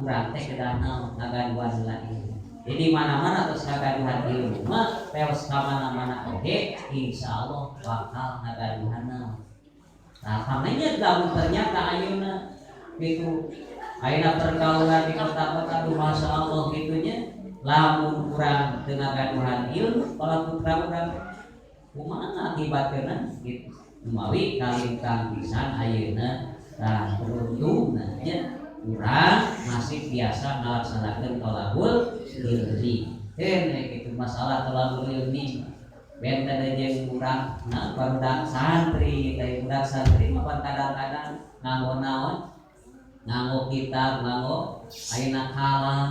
Urang teh kedah naon, ngagaduhan heula ilmu. Jadi mana-mana terus ngagaduhan ilmu mah, teos ka mana-mana oge insyaallah bakal ngagaduhan naon. Nah, pamanya lamun ternyata ayeuna gitu, ayeuna pergaulan di kota-kota tuh masya Allah gitunya, lamun urang teu ngagaduhan ilmu, kalau putra urang kumaha akibatna gitu. Mawi kalintang pisan ayeuna. Tah, beruntungna nya urang masih biasa ngalaksanakeun tolabul ilmi. Gitu, masalah tolabul ilmi benten jeung urang, nah, barudak santri teh, budak santri mah kadang-kadang nganggo naon, nganggo kitab, nganggo ayeuna kalam.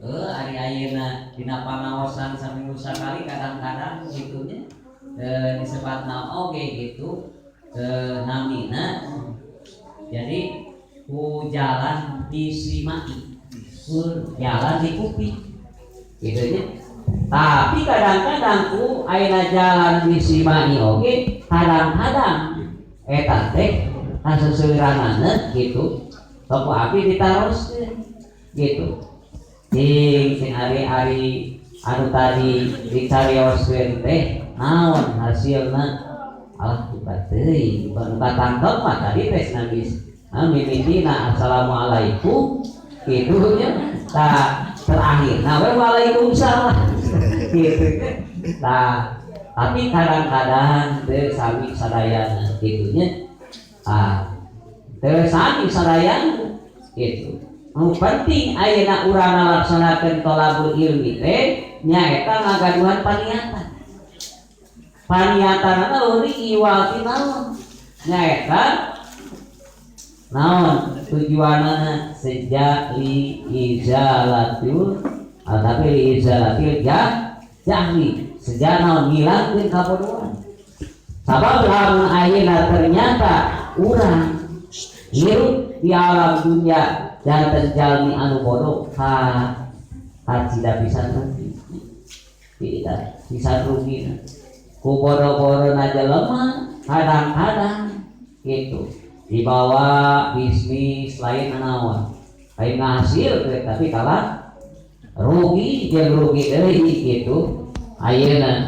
Ari ayeuna dina pangaosan saminggu sakali kadang-kadang gitunya, disebat naon oge gitu, namina jadi ku jalan disimaki, ku jalan dikupi gitu nya. Tapi kadang-kadang ku ayeuna jalan disimaki oge kadang-kadang eta teh kaseseuranana gitu, sok ku abdi ditaroskeun gitu. Cing sing ari-ari anu tadi dicarioskeun teh naon hasilna? Alah, buka teuing, bukan katangkep mah tadi teh nangis. Nah, mimitina assalamualaikum gitu nya. Tah, terakhir nah we waalaikumsalam gitu. Nah, tapi kadang-kadang teu sami sadayana gitu nya. Ah, teu sami sadayana gitu. Nu penting ayeuna urang ngalaksanakeun tolabul ilmi teh nyaeta ngagaduhan paniatan. Paniatanna leuwih iwal ti naon? Nyaeta naon tujuanana, sejak li izalatul, tapi li izalatil jahli, sejak naon, ngilangkeun kabodohan. Sabab lamun ayeuna ternyata urang hirup di alam dunia janten jalmi anu bodoh, ha tidak bisa rugi, tidak bisa rugi ku bodoh-bodoh jelema. Kadang-kadang gitu dibawa bisnis lain naon, lain hasil, tapi kalah rugi jeung rugi deui gitu ayeuna.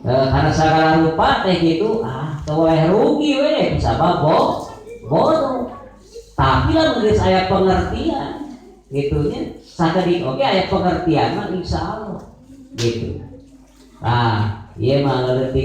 Karena segala rupa teh gitu, ah, teu rugi we sabab bodoh. Tapi lah geus aya pengertian gitunya, sakedik oke aya pengertian mah insya Allah gitu. Nah, ieu mah leutik.